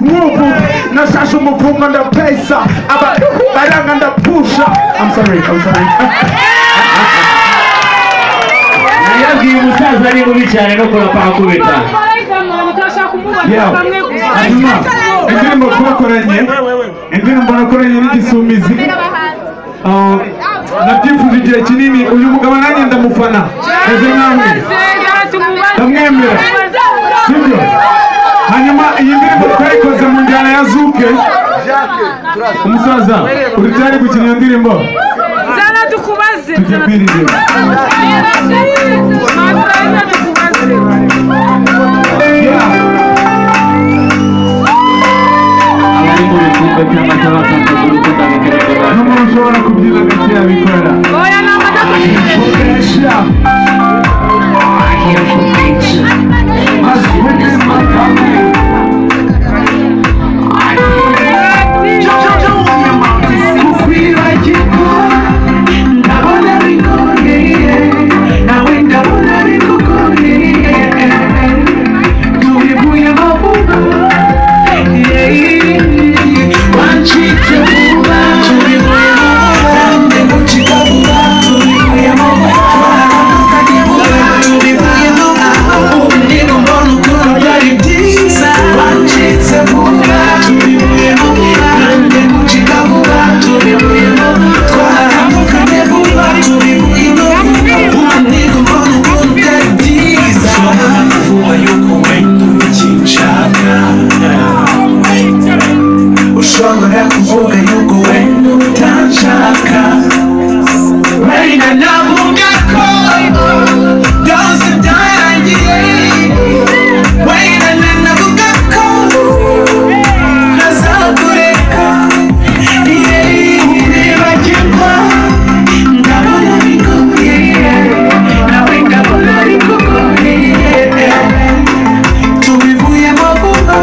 Nk'ubu nashashe umufungo ndapesa aba baranga ndapusha. I'm sorry, I'm sorry. Nayabwiye umusaza ari mubi cyane no kurapa akubita. Hanyuma indirimbo twakoranye, indirimbo nakoranye n'Igisumizi, nabyifuje igihe kinini. Uyu mugabo nanjye ndamufana, meze nkamwe ndamwemera, sibyo? Hanyuma iyi ndirimbo twayikoze mu njyana ya Zuke. Umusaza uri tayari gukina iyo ndirimbo? Tujye kwiririmba. N'umuntu ushobora kubyina gake yabikora. Ushobora kuvuga yuko wenda utanshaka, wenda navuga ko byose byarangiye, wenda nanavuga ko ntazakureka. Kwibagirwa ndabona bigoye, nawe ndabona bikugoye, tubivuyemo vuba.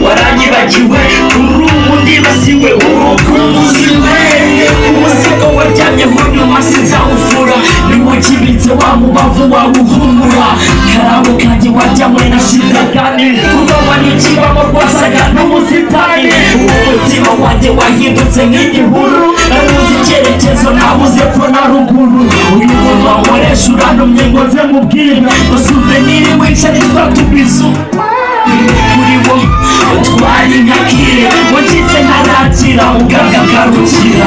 Waranyibagiwe uri undi basiwe urukumbuziwe umusego waryamyeho nyuma sinzawufura niwukibitse wa mubavu wawuhumura karabo kanjye waryamwe na shitani kubawa n'ikibamo rwasaga n'ubusitani. Umutima wanjye wahindutse nk'igihuru, nabuze icyerekezo nabuze ko na ruguru. Uyu munwa nkoresha urantumye ngo nze mubwire ngo souvenir wicare twatubizu kuri wo utwari nkakire wacitse ntarakira ubwanga bwarukira.